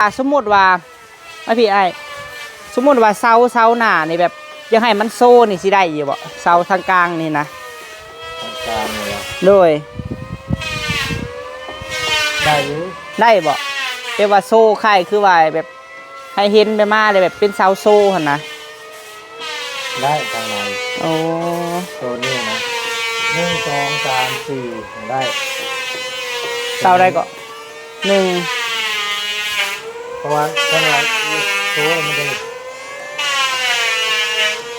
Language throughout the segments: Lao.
ອ່າ ສົມມຸດວ່າ ມາພີ່ອ້າຍ ສົມມຸດວ່າເສົາ ເສົາໜ້ານີ້ແບບ ຢາກໃຫ້ມັນໂຊນີ້ຊິໄດ້ຢູ່ບໍ່? ເສົາທາງກາງນີ້ນະ ທາງກາງນີ້ຫວາ? ໂດຍ ໄດ້ຢູ່ ໄດ້ບໍ່? ແບບວ່າໂຊຄ້າຍຄືວ່າແບບ ໃຫ້ເຫັນໄປມາເລີຍ ແບບເປັນເສົາໂຊຫັ້ນນະ. ໄດ້ທາງໃນ. ໂອ້ ໂຕນີ້ນະ ໜຶ່ງ ສອງ ສາມ ສີ່ ໄດ້. ເສົາໃດເກາະ? ໜຶ່ງ ເພາະວ່າທາງໃນໂຊມັນໄດ້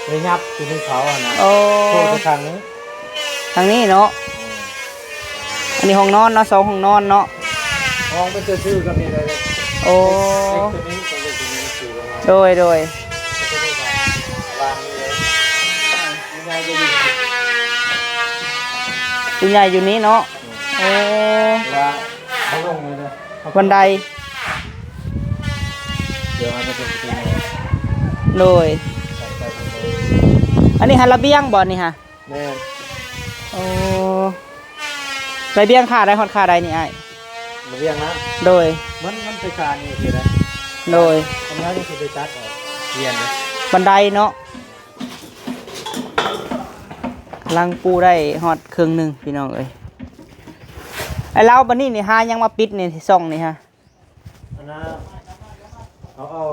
ໄດ້ຫຍັບຢູ່ໃນເສົາຫັ້ນນະ. ໂອ້ ໂຊໄປທາງນີ້ ທາງນີ້ເນາະ. ອັນນີ້ຫ້ອງນອນເນາະ ສອງຫ້ອງນອນເນາະ. ຫ້ອງເປັນຊື່ໆກັບນີ້ເລີຍ. ໂອ້ ເລັກຕົວນີ້ກັບເລັກຕົວນີ້ຄືກັນ. ໂດຍ ໂດຍ ບັນໄດຢູ່ນີ້ເນາະ. ໂອ້ ບັນໄດ ໂດຍ. ອັນນີ້ຫາລະບຽງບໍ່ນີ້ຫາ? ແມ່ນ. ໂອ້ ລະບຽງຂ້າໃດຮອດຂ້າໃດນີ້ອ້າຍ? ລະບຽງນະ? ໂດຍ ມັນ ມັນໄປຂ້ານີ້ຊິໄດ້. ໂດຍ ອັນນີ້ຊິໄປຕັດອອກ ປ່ຽນເດ້ ບັນໄດເນາະ. ກຳລັງປູໄດ້ຮອດເຄິ່ງໜຶ່ງພີ່ນ້ອງເອີຍ. ໄອ້ລາວ ບັດນີ້ນີ້ຫາຫຍັງມາປິດນີ້ ຊ່ອງນີ້ຫາ? ອັນນະ ເຮົາເອົາ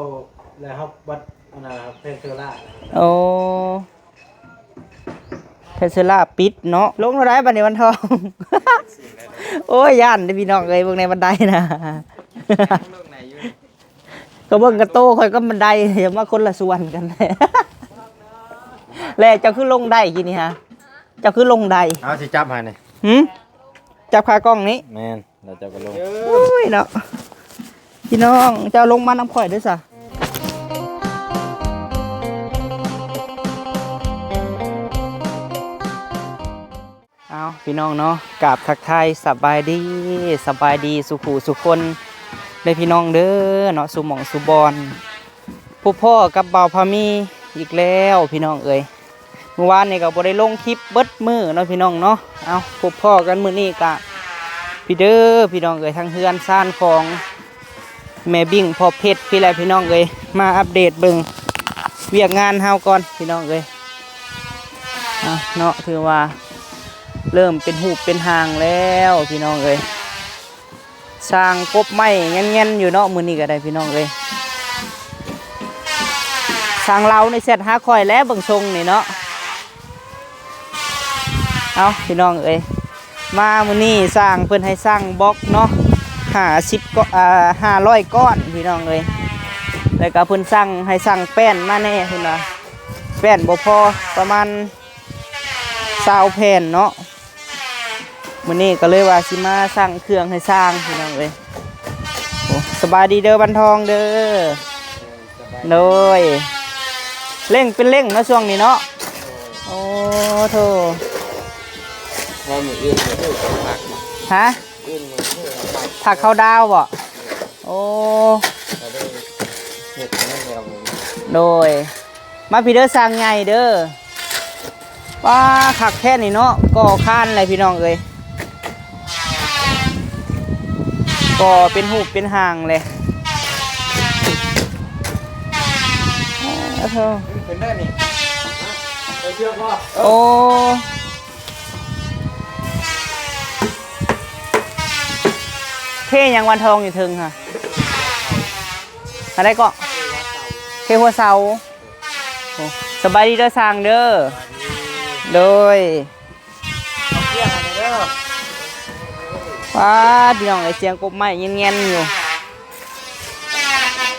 ແລ້ວເຮົາບັດ ອັນນະ ແຜ່ນເຊີລາ. ໂອ້ ແຜ່ນເຊີລາປິດເນາະ. ລົງເທົ່າໃດບັດນີ້ວັນທອງ? ໂອ້ຍ ຢ້ານເດ້ພີ່ນ້ອງເອີຍ ເບິ່ງໃນບັນໄດນະ. ກໍເບິ່ງກັບໂຕຂ້ອຍກັບບັນໄດ ຢ່າມາຄົນລະສ່ວນກັນ. ແລະເຈົ້າຄືລົງໄດ້ກີ້ນີ້ຫາ? ເຈົ້າຄືລົງໄດ້? ເອົາ ຊິຈັບໃຫ້ນີ້. ຫື? ຈັບຂາກ້ອງນີ້? ແມ່ນ. ແລ້ວເຈົ້າກໍລົງ. ໂອ້ຍເນາະ ພີ່ນ້ອງ ເຈົ້າລົງມານຳຂ້ອຍເດີ້ຊະ. ເອົາ ພີ່ນ້ອງເນາະ ກາບທັກທາຍສະບາຍດີ ສະບາຍດີສູ່ຜູ້ສູ່ຄົນເດີ້ພີ່ນ້ອງເດີ້ເນາະ ສູ່ໝ່ອງສູ່ບ່ອນ. ພົບພໍ້ກັບບ່າວພາມີອີກແລ້ວພີ່ນ້ອງເອີຍ. ມື້ວານນີ້ກໍບໍ່ໄດ້ລົງຄລິບເບິດມື້ເນາະພີ່ນ້ອງເນາະ. ເອົາ ພົບພໍ້ກັນມື້ນີ້ກະ ພີ້ເດີ້ພີ່ນ້ອງເອີຍ ທາງເຮືອນຊານຂອງແມ່ບິ້ງພໍ່ເພັດພີ້ແຫຼະພີ່ນ້ອງເອີຍ. ມາອັບເດດເບິ່ງວຽກງານເຮົາກ່ອນພີ່ນ້ອງເອີຍ. ເອົາເນາະ ຖືວ່າເລີ່ມເປັນຮູບເປັນຮ່າງແລ້ວພີ່ນ້ອງເອີຍ. ຊ່າງກົບໄມ້ແງ່ນໆຢູ່ເນາະ ມື້ນີ້ກໍໄດ້ພີ່ນ້ອງເອີຍ. ຊ່າງລາວນີ້ແຊັດຫາຂ້ອຍແລ້ວ ເບິ່ງຊົງນີ້ເນາະ. ເອົາ ພີ່ນ້ອງເອີຍ ມາມື້ນີ້ຊ່າງເພິ່ນໃຫ້ສ້າງບລັອກເນາະ ຫ້າສິບ ກໍ ອ່າ ຫ້າຮ້ອຍກ້ອນພີ່ນ້ອງເອີຍ. ແລ້ວກໍເພິ່ນສັ່ງໃຫ້ສັ່ງແປ້ນມາແດ່ ເພິ່ນວ່າແປ້ນບໍ່ພໍ ປະມານຊາວແຜ່ນເນາະ. ມື້ນີ້ກໍເລີຍວ່າຊິມາສັ່ງເຄື່ອງໃຫ້ຊ່າງພີ່ນ້ອງເອີຍ. ໂອ້ ສະບາຍດີເດີ້ວັນທອງເດີ້. ໂດຍ ເລັ່ງເປັນເລັ່ງເນາະຊ່ວງນີ້ເນາະ. ໂອ້ໂທ້ ວ່າມື້ອື່ນມື້ເຮັດຜັກ ຮະ? ອື່ນມື້ເຮັດຜັກ ຜັກເຂົ້າດາວບໍ? ໂອ້ ກໍໄດ້ເຮັດນັ້ນແລ້ວ. ໂດຍ ມາພີ້ເດີ້ ຊ່າງໃຫຍ່ເດີ້. ປ້າ ຄັກແທ້ນີ້ເນາະ ກໍ່ຄານແຫຼະພີ່ນ້ອງເອີຍ ກໍ່ເປັນຮູບເປັນຮ່າງແຫຼະ. ອ້າໂທ້ ຂຶ້ນໄດ້ນີ້ ໄປເຊື່ອບໍ່? ໂອ້ ເທຫຍັງວັນທອງຢູ່ເທິງຫະ? ອັນໃດເກາະ? ເທຫົວເສົາ. ໂອ້ ສະບາຍດີເດີ້ຊ່າງເດີ້. ໂດຍ ປາດ ພີ່ນ້ອງເອີຍ ສຽງກົບໄມ້ແງ່ນໆຢູ່.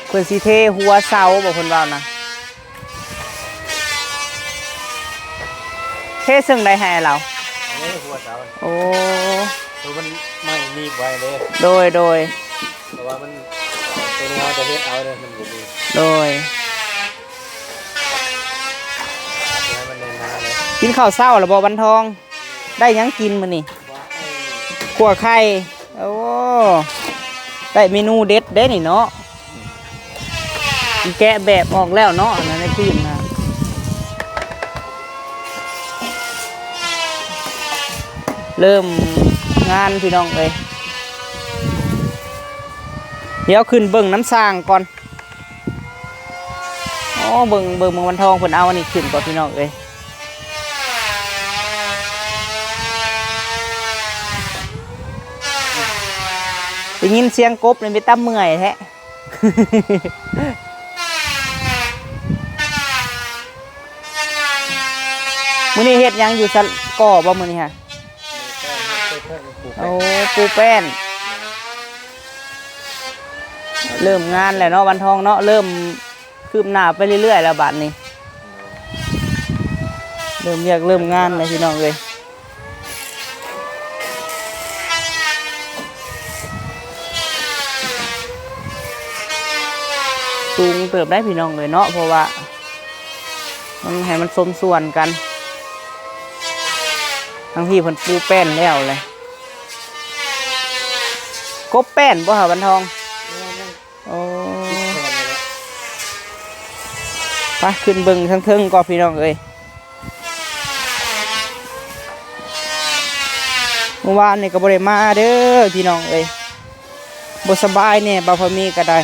ເພິ່ນຊິເທຫົວເສົາບໍ ເພິ່ນເວົ້ານະ? ເທເຊິ່ງໃດໃຫ້ລາວ? ອັນນີ້ຫົວເສົາ. ໂອ້ ໂຕມັນໄມ້ໜີບໄວ້ເດ້. ໂດຍ ໂດຍ ເພາະວ່າມັນ ໂຕນີ້ເຮົາຈະເຮັດເອົາເດ້ ມັນບໍ່ມີ. ໂດຍ ໃຫ້ມັນແໜ້ນໜາເລີຍ. ກິນເຂົ້າເຊົ້າແລ້ວບໍ່ວັນທອງ? ໄດ້ຫຍັງກິນມື້ນີ້? ຂົ້ວໄຂ່. ໂອ້ ໄດ້ເມນູເດັດເດ້ນີ້ເນາະ. ແກະແບບອອກແລ້ວເນາະ ອັນນັ້ນໃນພີ້ນະ ເລີ່ມງານພີ່ນ້ອງເອີຍ. ດຽວຂຶ້ນເບິ່ງນຳຊ່າງກ່ອນ. ໂອ້ ເບິ່ງ ເບິ່ງ ເບິ່ງວັນທອງເພິ່ນເອົາອັນນີ້ຂຶ້ນກ່ອນ ພີ່ນ້ອງເອີຍ. ໄດ້ຍິນສຽງກົບນີ້ເປັນຕາເມື່ອຍແທ້. ມື້ນີ້ເຮັດຫຍັງຢູ່ສະ ກໍບໍ່ມື້ນີ້ຫະ? ໂອ້ ປູແປ້ນ. ເລີ່ມງານແລ້ວເນາະ ວັນທອງເນາະ ເລີ່ມຄືບໜ້າໄປເລື້ອຍໆແລ້ວບາດນີ້ ເລີ່ມວຽກເລີ່ມງານແລ້ວ ພີ່ນ້ອງເອີຍ. ສູງເຕີບໄດ໋ ພີ່ນ້ອງເອີຍເນາະ ເພາະວ່າມັນໃຫ້ມັນສົມສ່ວນກັນ. ທາງພີ້ເພິ່ນປູແປ້ນແລ້ວແຫຼະ. ກົບແປ້ນບໍ່ຫະ ວັນທອງ? ໂອ້ ໄປຂຶ້ນເບິ່ງທາງເທິງກ່ອນ ພີ່ນ້ອງເອີຍ. ມື້ວານນີ້ກໍບໍ່ໄດ້ມາເດີ ພີ່ນ້ອງເອີຍ ບໍ່ສະບາຍແດ່ ບ່າວພາມີກໍໄດ້.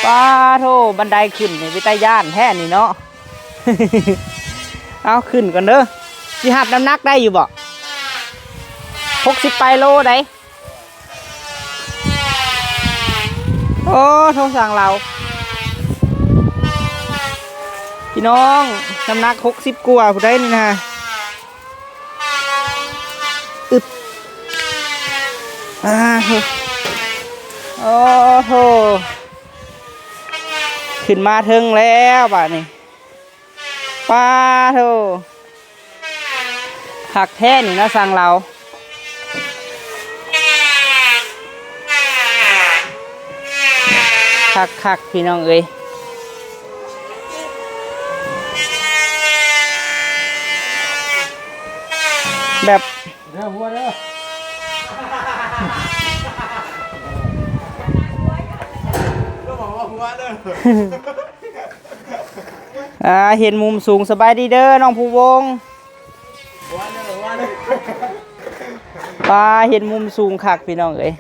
ປາໂທ້ ບັນໄດຂຶ້ນນີ້ເປັນຕາຢ້ານແທ້ນີ້ເນາະ. ເອົາ ຂຶ້ນກ່ອນເດີ. ຊິຮັບນ້ຳໜັກໄດ້ຢູ່ບໍ່? ຫົກສິບປາຍໂລໄດ໋. ໂອ້ ໂທສາງລາວ ພີ່ນ້ອງ ນ້ຳໜັກຫົກສິບກວ່າຜູ້ໃດນີ້ນະ. ອຶບ ອາໂທ ໂອ້ໂທ ຂຶ້ນມາເທິງແລ້ວບາດນີ້. ປາໂທ ຄັກແທ້ນີ້ເນາະ ຊ່າງລາວ ຄັກໆ ພີ່ນ້ອງເອີຍ ແບບ ເດີຫົວເດີ ກໍບອກວ່າຫົວເດີ. ອ່າ ເຫັນມຸມສູງ. ສະບາຍດີເດີ ນ້ອງພູວົງ. ປາ ເຫັນມຸມສູງຄັກ ພີ່ນ້ອງເອີຍ.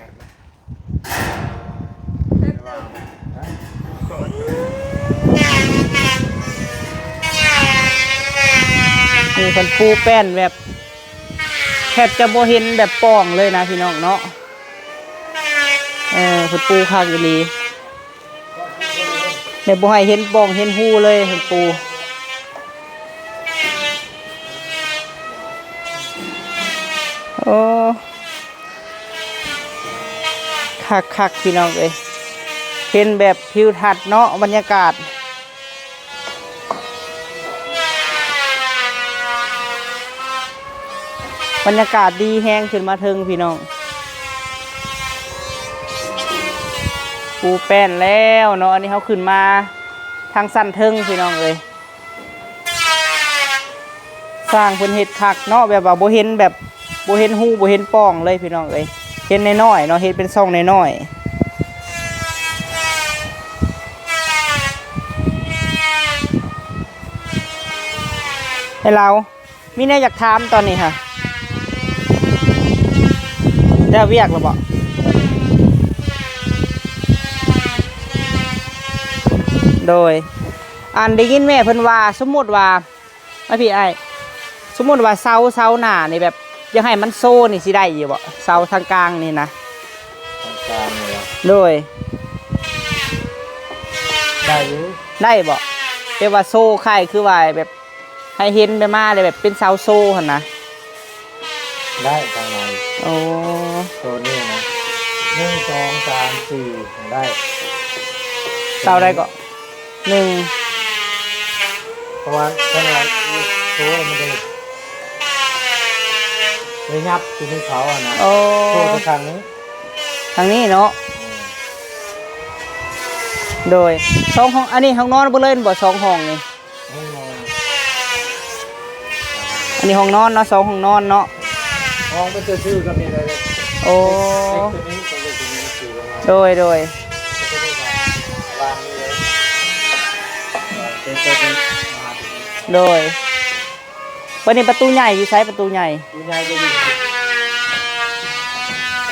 ນີ້ເພິ່ນປູແປ້ນແບບ ແທບຈະບໍ່ເຫັນແບບປ່ອງເລີຍນະ ພີ່ນ້ອງເນາະ. ເອີ ເພິ່ນປູຄັກອີ່ຫຼີ. ແບບບໍ່ໃຫ້ເຫັນປ່ອງເຫັນຮູເລີຍ ເພິ່ນປູ. ໂອ້ ຄັກໆ ພີ່ນ້ອງເອີຍ ເຫັນແບບທິວທັດເນາະ ບັນຍາກາດ. ບັນຍາກາດດີແຮງ ຂຶ້ນມາເທິງພີ່ນ້ອງ. ປູແປ້ນແລ້ວເນາະ ອັນນີ້ເຮົາຂຶ້ນມາທາງຊັ້ນເທິງພີ່ນ້ອງເອີຍ. ຊ່າງເພິ່ນເຮັດຄັກເນາະ ແບບວ່າບໍ່ເຫັນ ແບບບໍ່ເຫັນຮູບໍ່ເຫັນປ່ອງເລີຍພີ່ນ້ອງເອີຍ. ເຮັດນ້ອຍໆເນາະ ເຮັດເປັນຊ່ອງນ້ອຍໆ. ໃຫ້ລາວ ມີແນວຢາກຖາມຕອນນີ້ຫະ ແລ້ວວຽກແລ້ວບໍ? ໂດຍ ອັນ ໄດ້ຍິນແມ່ເພິ່ນວ່າ ສົມມຸດວ່າ ມາພີ້ອ້າຍ ສົມມຸດວ່າເສົາ ເສົາໜ້ານີ້ແບບ ຢາກໃຫ້ມັນໂຊນີ້ ຊິໄດ້ຢູ່ບໍ? ເສົາທາງກາງນີ້ນະ ທາງກາງນີ້ຫວາ? ໂດຍ ໄດ້ຢູ່ ໄດ້ບໍ? ແບບວ່າໂຊຄ້າຍຄືວ່າແບບ ໃຫ້ເຫັນແບບມາແລ້ວແບບເປັນເສົາໂຊຫັ້ນນະ. ໄດ້ທາງໃນ. ໂອ້ ໂຕນີ້ນະ ໜຶ່ງ ສອງ ສາມ ສີ່ ໄດ້. ເສົາໃດເກາະ? ໜຶ່ງ ເພາະວ່າທາງໃນໂຊມັນໄດ້ ໄດ້ຫຍັບຢູ່ໃນເສົາຫັ້ນນະ. ໂອ້ ໂຊແຕ່ທາງນີ້ ທາງນີ້ເນາະ. ອືມ ໂດຍ ສອງຫ້ອງ ອັນນີ້ຫ້ອງນອນເບິດເລີຍແມ່ນບໍ່ ສອງຫ້ອງນີ້? ຫ້ອງນອນ ອັນນີ້ຫ້ອງນອນເນາະ ສອງຫ້ອງນອນເນາະ. ຫ້ອງມັນຈະຊື່ກັບນີ້ໄດ້ເລີຍ. ໂອ້ ເລັກໂຕນີ້ກັບເລັກໂຕນີ້ມັນຊື່ກັນມາ. ໂດຍ ໂດຍ ກໍຈະໄດ້ວາງນີ້ເລີຍ ເປັນໂຕນີ້ມາໂຕນີ້. ໂດຍ ບັດນີ້ປະຕູໃຫຍ່ຢູ່ໃສ? ປະຕູໃຫຍ່ ປະຕູໃຫຍ່ກໍຢູ່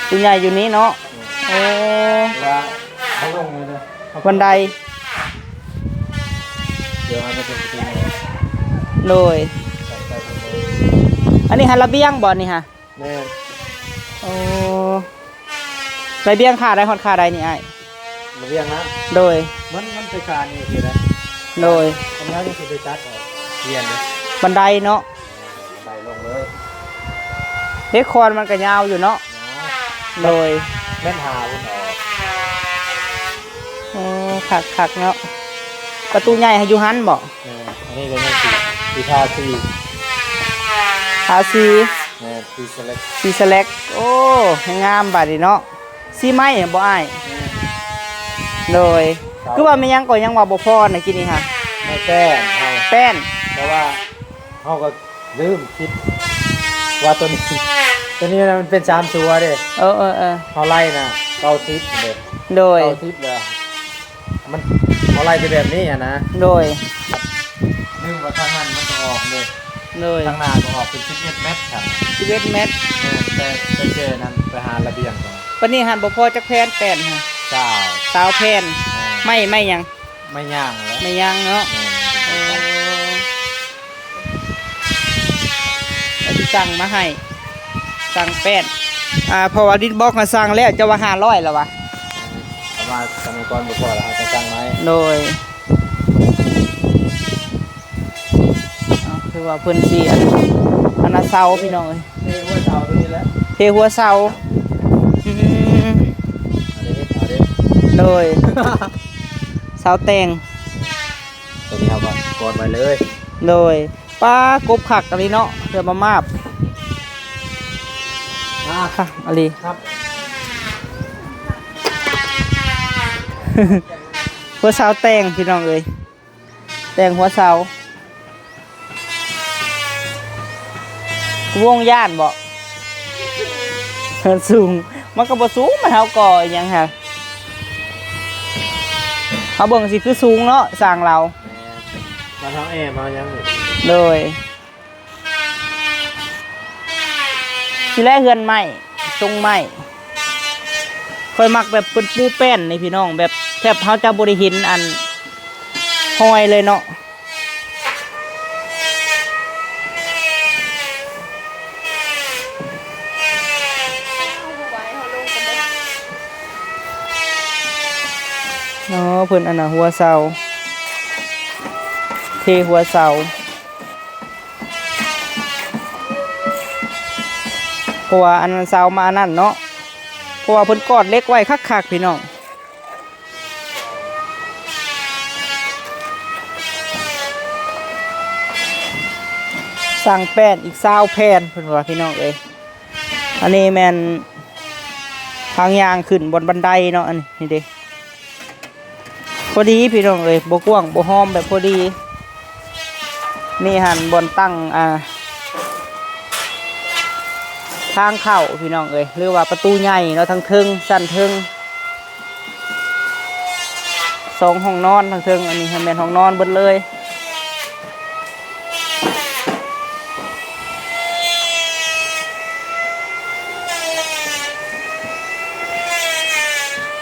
ຜູ້ໃຫຍ່ຢູ່ນີ້ເນາະ. ໂອ້ ເພາະວ່າເຮົາລົງເລີຍເດີ ບັນໄດ. ດຽວເຮົາຈະເປັນປະຕູ ໂດຍ. ອັນນີ້ຫາລະບຽງບໍ່ນີ້ຫະ? ແມ່ນ. ໂອ້ ລະບຽງຂ້າໃດຮອດຂ້າໃດນີ້ອ້າຍ? ລະບຽງນະ? ໂດຍ. ມັນ ມັນໄປຂ້ານີ້ຊິໄດ້. ໂດຍ. ອັນນີ້ເຮົາຊິໄປຕັດອອກ ປ່ຽນເດ້ ບັນໄດເນາະ. ໄປລົງເລີຍ. ເຮັດຄອນມັນກໍຍາວຢູ່ເນາະ. ຍາວ. ໂດຍ. ແມ່ນຫາພຸ້ນອອກ. ໂອ້ ຄັກໆ ເນາະ. ປະຕູໃຫຍ່ໃຫ້ຢູ່ຫັ້ນບໍ? ແມ່ນ. ອັນນີ້ກໍຍັງຊິ ຊິທາສີ. ທາສີ. ແມ່ນ. ສີສະແລັກ. ສີສະແລັກ. ໂອ້ ໃຫ້ງາມບາດນີ້ເນາະ. ສີໄມ້ບໍອ້າຍ? ແມ່ນ. ໂດຍ. ຄືວ່າແມ່ນຫຍັງກໍຍັງວ່າບໍ່ພໍນະ ກີ້ນີ້ຫະ? ໄມ້ແປ້ນເຮົາ. ແປ້ນ. ເພາະວ່າ ເຮົາກໍລືມຄິດວ່າຕົວນີ້ ຕົວນີ້ມັນເປັນສາມຊົ່ວເດ້. ເອີໆໆ ເຮົາໄລ່ນະ ເກົ້າສິບເດ້. ໂດຍ. ເກົ້າສິບແລ້ວ ມັນ ເຮົາໄລ່ແຕ່ແບບນີ້ຫັ້ນນະ. ໂດຍ. ລືມວ່າທາງນັ້ນມັນກໍອອກເດ້. ໂດຍ. ທາງໜ້າກໍອອກເປັນສິບເອັດແມັດ. ສິບເອັດແມັດ. ແມ່ນ. ແຕ່ ແຕ່ແຈນັ້ນໄປຫາລະບຽງກ່ອນ. ປານນີ້ຫັ້ນບໍ່ພໍຈັກແຜ່ນ ແປ້ນຫັ້ນ? ຊາວ. ຊາວແຜ່ນ. ແມ່ນ. ໄມ້ ໄມ້ຫຍັງ? ໄມ້ຍາງແຫຼະ. ໄມ້ຍາງເນາະ. ແມ່ນ. ໂອ້ ວ່າຊິສັ່ງມາໃຫ້ ສັ່ງແປ້ນ. ອ່າ ເພາະວ່າດິດບລັອກຫັ້ນສັ່ງແລ້ວ ເຈົ້າວ່າຫ້າຮ້ອຍແລ້ວວະ. ເອົາມາສະໄໝກ່ອນບໍ່ພໍແລ້ວ ເຮົາຈະສັ່ງໃໝ່. ໂດຍ. ເອົາ ຄືວ່າເພິ່ນຊິອັນ ອັນນະເສົາພີ່ນ້ອງເອີຍ. ເທຫົວເສົາຕົວນີ້ແຫຼະ ເທຫົວເສົາ. ອືມ ເອົາເດ້ ເອົາເດ້. ໂດຍ. ເສົາແຕ່ງ ຕົວນີ້ເຮົາກໍກອດໄວ້ເລີຍ. ໂດຍ. ປາ ກົບຄັກອີ່ຫຼີເນາະ ເທື່ອມາມາບ. ອ່າ ຄັກອີ່ຫຼີ. ຫົວເສົາແຕ່ງພີ່ນ້ອງເອີຍ ແຕ່ງຫົວເສົາ. ວົງຢ້ານບໍ? ເຮືອນສູງ ມັນກໍບໍ່ສູງ ມັນເຮົາກໍ່ອີ່ຫຍັງຫະ ເຮົາເບິ່ງຊິຄືສູງເນາະ ສ້າງລາວ. ແມ່ນ ບ້ານເຮົາແອມເຮົາຍັງ. ໂດຍ. ຊິແລເຮືອນໄມ້ ຊົງໄມ້. ຂ້ອຍມັກແບບເພິ່ນປູແປ້ນນີ້ພີ່ນ້ອງ ແບບແທບເຮົາຈະບໍ່ໄດ້ເຫັນອັນຮອຍເລີຍເນາະ. ເນາະ ເພິ່ນອັນນ່າ ຫົວເສົາ ເທຫົວເສົາ. ເພາະວ່າອັນເສົາມາອັນນັ້ນເນາະ ເພາະວ່າເພິ່ນກອດເຫຼັກໄວ້ຄັກໆ ພີ່ນ້ອງ. ສ້າງແປ້ນອີກຊາວແຜ່ນ ເພິ່ນວ່າ ພີ່ນ້ອງເອີຍ. ອັນນີ້ແມ່ນທາງຍ່າງຂຶ້ນບ່ອນບັນໄດເນາະ ອັນນີ້ ນີ້ເດ້. ພໍດີພີ່ນ້ອງເອີຍ ບໍ່ກວ້າງບໍ່ຫອມ ແບບພໍດີ. ນີ້ຫັ້ນບ່ອນຕັ້ງ ອ່າ ທາງເຂົ້າພີ່ນ້ອງເອີຍ ຫຼືວ່າປະຕູໃຫຍ່ເນາະ ທາງເທິງ ຊັ້ນເທິງ ສອງຫ້ອງນອນທາງເທິງ. ອັນນີ້ຫັ້ນແມ່ນຫ້ອງນອນເບິດເລີຍ.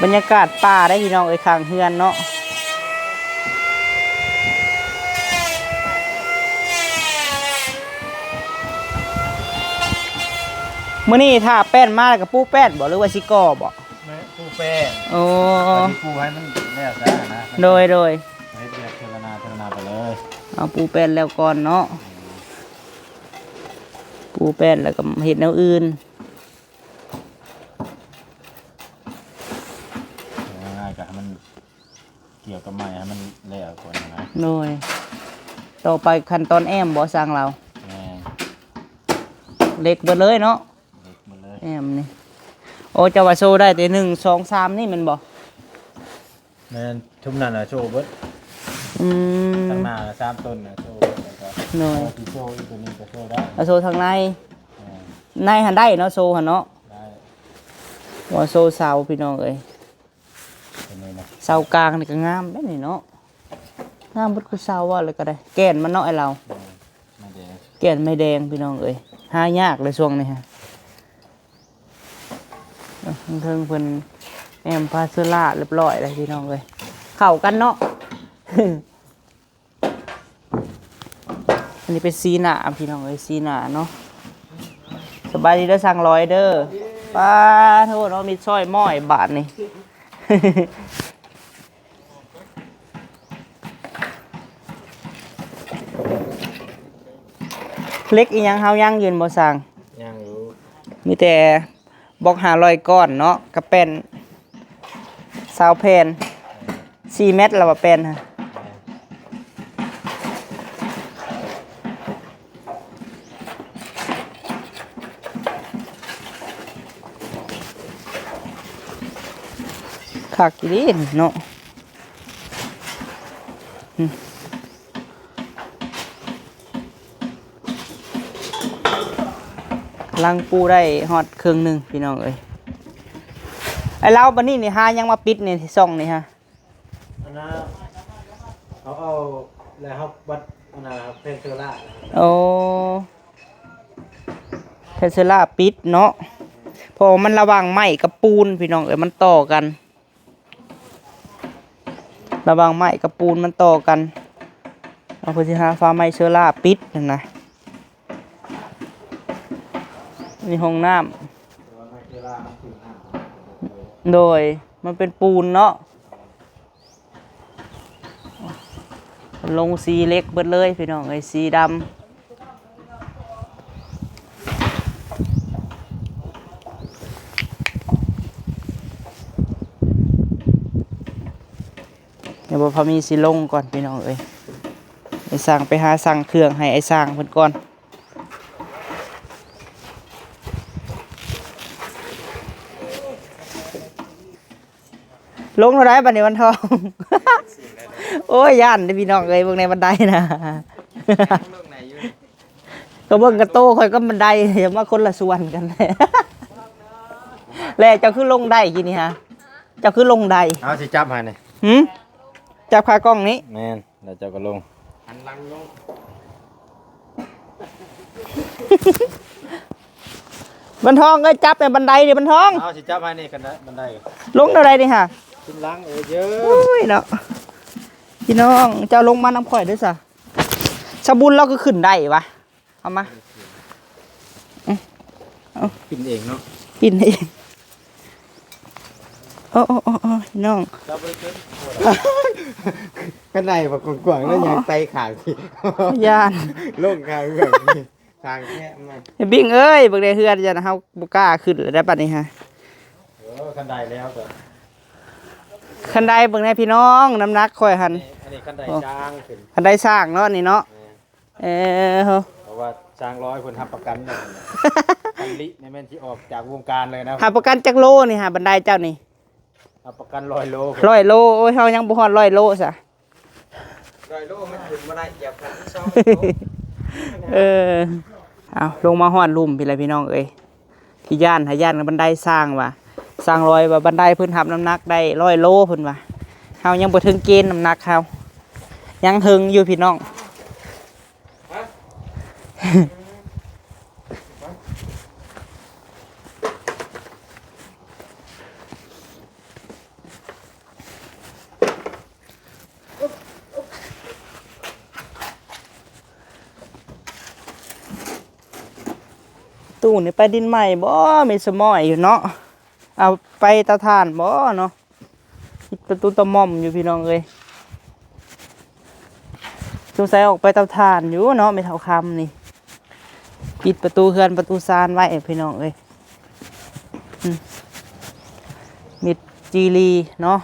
ບັນຍາກາດປ່າເດ້ພີ່ນ້ອງເອີຍ ຂ້າງເຮືອນເນາະ. ມື້ນີ້ຖ້າແປ້ນມາແລ້ວກໍປູແປ້ນບໍ ຫຼືວ່າຊິກໍ່ບໍ? ແມ່ນ ປູແປ້ນ. ໂອ້ ວ່າຊິປູໃຫ້ມັນແລ້ວຊະນະ. ໂດຍ ໂດຍ. ເຮັດວຽກເທື່ອລະໜ້າເທື່ອລະໜ້າໄປເລີຍ. ເອົາປູແປ້ນແລ້ວກ່ອນເນາະ. ປູແປ້ນແລ້ວກໍເຮັດແນວອື່ນ. ເອົາງ່າຍໆ ກໍໃຫ້ມັນກ່ຽວກັບໄມ້ ໃຫ້ມັນແລ້ວກ່ອນນະ. ໂດຍ. ຕໍ່ໄປຂັ້ນຕອນແອ້ມບໍ ຊ່າງລາວ? ແມ່ນ. ເຫຼັກເບິດເລີຍເນາະ. ເຫຼັກເບິດເລີຍ ແອ້ມນີ້. ໂອ້ ເຈົ້າວ່າໂຊໄດ້ແຕ່ໜຶ່ງ ສອງ ສາມນີ້ແມ່ນບໍ່? ແມ່ນ ທຸ່ມນັ້ນນະໂຊເບິດ. ອືມ ທາງໜ້ານະ ສາມຕົ້ນນະໂຊເບິດ ແລ້ວກໍ ໂດຍ ໂຊອີກຕົວນີ້ກໍໂຊໄດ້ ເອົາໂຊທາງໃນ. ແມ່ນ ໃນຫັ້ນໄດ້ເນາະ ໂຊຫັ້ນເນາະ. ໄດ້ ວ່າໂຊເສົາພີ່ນ້ອງເອີຍ. ຕົວນີ້ນະ ເສົາກາງນີ້ກໍງາມເດ້ນີ້ເນາະ ງາມເບິດຄູ່ເສົາ. ວ່າແລ້ວກໍໄດ້ ແກ່ນມັນເນາະ ໄອ້ລາວ. ແມ່ນ ໄມ້ແດງ ແກ່ນໄມ້ແດງພີ່ນ້ອງເອີຍ ຫາຍາກເລີຍຊ່ວງນີ້ຮະ. ເ ເທິງເພິ່ນແອ້ມພາເຊື້ອລາຮຽບຮ້ອຍແລ້ວພີ່ນ້ອງເອີຍ ເຂົ້າກັນເນາະ. ອັນນີ້ເປັນສີໜ້າພີ່ນ້ອງເອີຍ ສີໜ້າເນາະ. ສະບາຍດີເດີຊ່າງລອຍເດີ. ປາໂທເນາະ ມີຊອຍມ້ອຍບາດນີ້. ເຫຼັກອີ່ຫຍັງເຮົາຍັງຢູ່ບໍ່ຊ່າງ? ຍັງຢູ່ ມີແຕ່ບລັອກຫ້າຮ້ອຍກ້ອນເນາະ ກັບແປ້ນຊາວແຜ່ນ ສີ່ແມັດລະວ່າແປ້ນຫັ້ນ. ຄັກອີ່ຫຼີເນາະ. ອືມ ກຳລັງປູໄດ້ຮອດເຄິ່ງໜຶ່ງພີ່ນ້ອງເອີຍ. ໄອ້ລາວ ບັດນີ້ນີ້ຫາຫຍັງມາປິດນີ້ ຊ່ອງນີ້ຮະ? ອັນນ່າ ເຮົາເອົາແລ້ວເຮົາບັດ ອັນນ່າ ແຜ່ນໂຊລາ. ໂອ້ ແຜ່ນໂຊລາປິດເນາະ ເພາະວ່າມັນລະຫວ່າງໄມ້ກັບປູນພີ່ນ້ອງເອີຍ ມັນຕໍ່ກັນ ລະຫວ່າງໄມ້ກັບປູນມັນຕໍ່ກັນ. ເອົາ ເພິ່ນຊິຫາຝາໄມ້ໂຊລາປິດຫັ້ນນະ. ນີ້ຫ້ອງນ້ຳ ໂດຍ ມັນເປັນປູນເນາະ. ລົງສີເຫຼັກເບິດເລີຍພີ່ນ້ອງເອີຍ ສີດຳ. ດຽວບໍ່ພາມີຊິລົງກ່ອນພີ່ນ້ອງເອີຍ ໄອ້ຊ່າງໄປຫາສັ່ງເຄື່ອງໃຫ້ໄອ້ຊ່າງເພິ່ນກ່ອນ. ລົງເທົ່າໃດບັດນີ້ວັນທອງ? ໂອ້ຍ ຢ້ານເດ້ພີ່ນ້ອງເອີຍ ເບິ່ງໃນບັນໄດນະ ກໍເບິ່ງກະໂຕຂ້ອຍກັບບັນໄດ ຢ່າມາຄົນລະສ່ວນກັນ ແລະເຈົ້າຄືລົງໄດ້ກີ້ນີ້ຫະ? ເຈົ້າຄືລົງໄດ້? ເອົາ ຊິຈັບໃຫ້ນີ້. ຫື? ຈັບຂາກ້ອງນີ້? ແມ່ນ. ແລ້ວເຈົ້າກໍລົງ ຫັນຫຼັງລົງ. ບັນທອງເອີຍ ຈັບແມ່ບັນໄດນີ້ບັນທອງ. ເອົາ ຊິຈັບໃຫ້ນີ້ກັນນະ ບັນໄດ. ລົງແນວໃດນີ້ຫະ? ຂຶ້ນຫຼັງ. ໂອ້ຍ ໂອ້ຍເນາະ ພີ່ນ້ອງ ເຈົ້າລົງມານຳຂ້ອຍເດີ້ຊະ. ສະບຸນລາວຄືຂຶ້ນໄດ້ວະ? ເອົາມາ ອື ເອົາ ປິ່ນເອງເນາະ ປິ່ນເອງ. ໂອ້ ໂອ້ ໂອ້ ໂອ້ ພີ່ນ້ອງ ຄັນໄດບັກກວ້າງໆ ແລ້ວຍ່າງໄຕ່ຂ້າງທີ່ ຢ້ານ ລົງຂ້າງເຮືອນ ຂ້າງແຄບມາ. ບິ້ງເອີຍ ເບິ່ງໃນເຮືອນ ຢ້ານເຮົາບໍ່ກ້າຂຶ້ນແລ້ວໄດ໋ບັດນີ້ຫະ. ເອີ ຄັນໄດແລ້ວກໍ ຄັນໄດເບິ່ງແດ່ພີ່ນ້ອງ ນ້ຳໜັກຂ້ອຍຫັ້ນ ອັນນີ້ຄັນໄດ ໂອ້ ສ້າງຂຶ້ນ ຄັນໄດສ້າງເນາະ ອັນນີ້ເນາະ. ແມ່ນ. ເອີ ເພາະວ່າຊ່າງລອຍເພິ່ນຮັບປະກັນແລ້ວ ຄັນລິນີ້ແມ່ນຊິອອກຈາກວົງການເລີຍນະ. ຮັບປະກັນຈັກໂລນີ້ຫາ ບັນໄດເຈົ້ານີ້? ຮັບປະກັນຮ້ອຍໂລ. ຮ້ອຍໂລ. ໂອ້ຍ ເຮົາຍັງບໍ່ຮອດຮ້ອຍໂລຊະ. ຮ້ອຍໂລມັນຂຶ້ນບໍ່ໄດ້ ຢາກຂຶ້ນສອງໂລ. ເອີ ເອົາ ລົງມາຮອດລຸ່ມພີ້ແຫຼະພີ່ນ້ອງເອີຍ. ທີ່ຢ້ານຫາຢ້ານກັບບັນໄດຊ່າງວ່າ ຊ່າງລອຍວ່າບັນໄດເພິ່ນຮັບນ້ຳໜັກໄດ້ຮ້ອຍໂລເພິ່ນວ່າ. ເຮົາຍັງບໍ່ເຖິງເກນນ້ຳໜັກເຮົາ ຍັງເຖິງຢູ່ພີ່ນ້ອງ. ຕູ້ນີ້ໄປດິນໃໝ່ບໍ່? ມີສະໝ້ອຍຢູ່ເນາະ. ເອົາໄປເຕົາຖ່ານບໍ່ເນາະ? ປິດປະຕູຕະໝ່ອມຢູ່ພີ່ນ້ອງເອີຍ. ສົງໄສອອກໄປເຕົາຖ່ານຢູ່ເນາະ ແມ່ເຖົ້າຄຳນີ້. ປິດປະຕູເຮືອນປະຕູຊານໄວ້ພີ່ນ້ອງເອີຍ. ອືມ ມິດຈີລີເນາະ.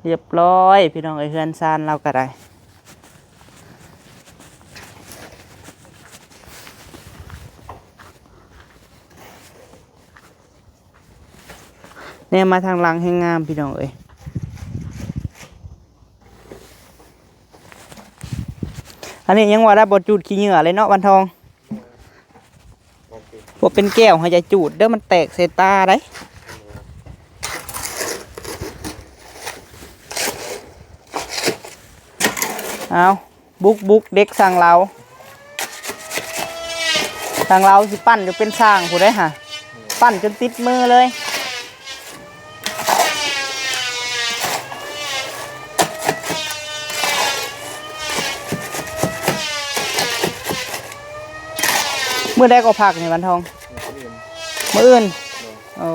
ຮຽບຮ້ອຍພີ່ນ້ອງເອີຍ ເຮືອນຊານລາວກໍໄດ້. ແນມມາທາງຫຼັງແຮງງາມພີ່ນ້ອງເອີຍ. ອັນນີ້ຍັງວ່າໄດ້ບໍ່ຈູດຂີ້ເຫຍື້ອເລີຍເນາະ ວັນທອງ. ບໍ່ເປັນແກ້ວໃຫ້ຢ່າຈູດເດີ້ ມັນແຕກໃສ່ຕາໄດ໋. ເອົາ ບຸກໆ ເດັກຊ່າງລາວ ຊ່າງລາວຊິປັ້ນຈົນເປັນຊ່າງພຸ້ນເດ້ຫະ ປັ້ນຈົນຕິດມືເລີຍ. ມື້ໃດກໍພັກນີ້ ວັນທອງ? ມື້ອື່ນ ມື້ອື່ນ. ໂອ້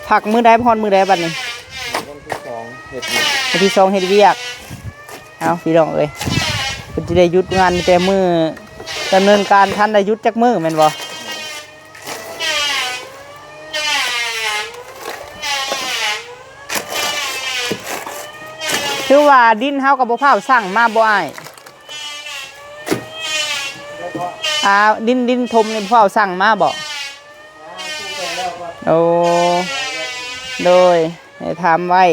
ພັກມື້ໃດ ຮອດມື້ໃດບັດນີ້? ວັນທີສອງເຮັດວຽກ ວັນທີສອງເຮັດວຽກ. ເອົາ ພີ່ນ້ອງເອີຍ ເພິ່ນຊິໄດ້ຢຸດງານແຕ່ມື້ດຳເນີນການ ທັນໄດ້ຢຸດຈັກມື້ແມ່ນບໍ່? ຄືວ່າດິນເຮົາກໍບໍ່ຟ້າວສັ່ງມາບໍ່ອ້າຍ? ອ່າ ດິນ ດິນຖົມນີ້ບໍ່ຟ້າວສັ່ງມາບໍ່? ໂອ້ ໂດຍ ໃຫ້ຖາມໄວ້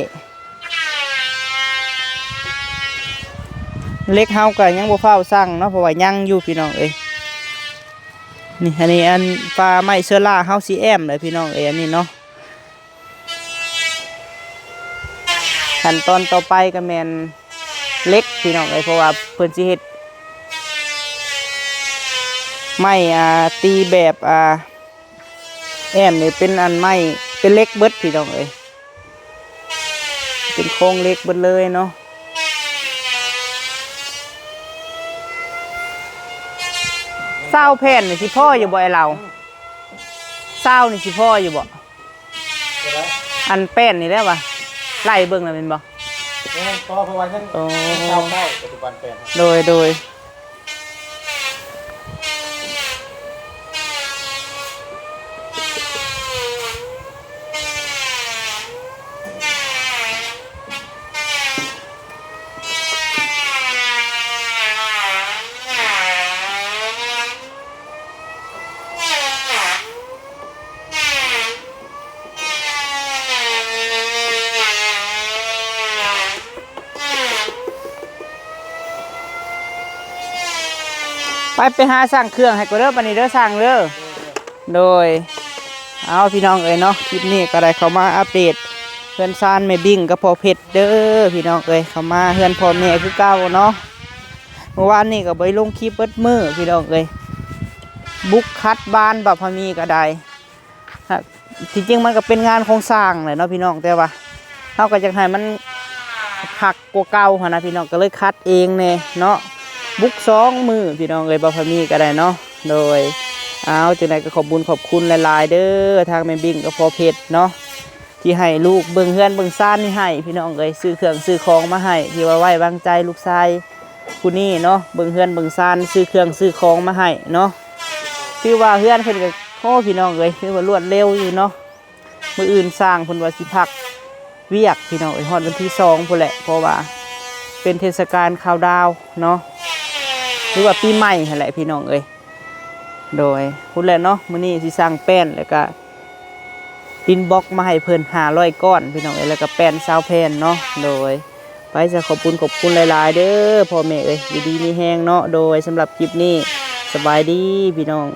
ເຫຼັກເຮົາກໍຍັງບໍ່ຟ້າວສັ່ງເນາະ ເພາະວ່າຍັງຢູ່ພີ່ນ້ອງເອີຍ. ນີ້ ອັນນີ້ ອັນ ຝາໄມ້ເຊື້ອລາເຮົາຊິແອ້ມເລີຍພີ່ນ້ອງເອີຍ ອັນນີ້ເນາະ. ຂັ້ນຕອນຕໍ່ໄປກໍແມ່ນເຫຼັກພີ່ນ້ອງເອີຍ ເພາະວ່າເພິ່ນຊິເຮັດໄມ້ ອ່າ ຕີແບບ ອ່າ ແອ້ມນີ້ເປັນອັນໄມ້ ເປັນເຫຼັກເບິດພີ່ນ້ອງເອີຍ ເປັນໂຄງເຫຼັກເບິດເລີຍເນາະ. ຊາວແຜ່ນນີ້ຊິພໍຢູ່ບໍ່ອ້າຍລາວ? ຊາວນີ້ຊິພໍຢູ່ບໍ່? ອັນແປ້ນນີ້ແຫຼະວ່າ ໄລ່ເບິ່ງແລ້ວແມ່ນບໍ່? ແມ່ນ ເພາະວ່າຍັງ ໂອ້ ຊາວເກົ້າ ປັດຈຸບັນແປ້ນ. ໂດຍ ໂດຍ. ໄປ ໄປຫາສ້າງເຄື່ອງໃຫ້ກ່ອນເດີ ບັດນີ້ເດີ ຊ່າງເດີ. ໂດຍ ເອົາ ພີ່ນ້ອງເອີຍເນາະ ຄລິບນີ້ກໍໄດ້ເຂົ້າມາອັບເດດເຮືອນຊານແມ່ບິ້ງກັບພໍ່ເພັດເດີ ພີ່ນ້ອງເອີຍ. ເຂົ້າມາເຮືອນພໍ່ແມ່ຄືເກົ່າເນາະ. ເມື່ອວານນີ້ກໍບໍ່ໄດ້ລົງຄລິບເບິດມື້ ພີ່ນ້ອງເອີຍ ບຸກຂັດບານ ບ່າວພາມີກໍໄດ້. ທີ່ຈິງມັນກໍເປັນງານຂອງຊ່າງແຫຼະເນາະພີ່ນ້ອງ ແຕ່ວ່າເຮົາກໍຢາກໃຫ້ມັນຄັກກວ່າເກົ່າຫັ້ນນະພີ່ນ້ອງ ກໍເລີຍຂັດເອງແດ່ເນາະ. ບຸກສອງມື້ພີ່ນ້ອງເອີຍ ບ່າວພາມີກໍໄດ້ເນາະ. ໂດຍ ເອົາ ຈັ່ງໃດກໍຂອບບຸນຂອບຄຸນຫຼາຍໆເດີ ທາງແມ່ບິ້ງກັບພໍ່ເພັດເນາະ ທີ່ໃຫ້ລູກເບິ່ງເຮືອນເບິ່ງຊານນີ້ໃຫ້ ພີ່ນ້ອງເອີຍ ຊື້ເຄື່ອງຊື້ຂອງມາໃຫ້ ທີ່ວ່າໄວ້ວາງໃຈລູກຊາຍຜູ້ນີ້ເນາະ ເບິ່ງເຮືອນເບິ່ງຊານ ຊື້ເຄື່ອງຊື້ຂອງມາໃຫ້ເນາະ. ຖືວ່າເຮືອນເພິ່ນກໍ ໂອ້ ພີ່ນ້ອງເອີຍ ຖືວ່າລວດເລັວຢູ່ເນາະ. ມື້ອື່ນຊ່າງເພິ່ນວ່າຊິພັກວຽກ ພີ່ນ້ອງເອີຍ ຮອດວັນທີສອງພຸ້ນແຫຼະ ເພາະວ່າເປັນເທດສະການເຄົາດາວເນາະ ຫຼືວ່າປີໃໝ່ຫັ້ນແຫຼະ ພີ່ນ້ອງເອີຍ. ໂດຍ ພຸ້ນແຫຼະເນາະ ມື້ນີ້ຊິສ້າງແປ້ນ ແລ້ວກະດິນບລັອກມາໃຫ້ເພິ່ນຫ້າຮ້ອຍກ້ອນ ພີ່ນ້ອງເອີຍ ແລ້ວກະແປ້ນຊາວແຜ່ນເນາະ. ໂດຍ ໄປຊະ ຂອບຄຸນ ຂອບຄຸນຫຼາຍໆເດີພໍ່ແມ່ເອີຍ ຢູ່ດີມີແຮງເນາະ. ໂດຍ ສຳລັບຄລິບນີ້ ສະບາຍດີພີ່ນ້ອງ.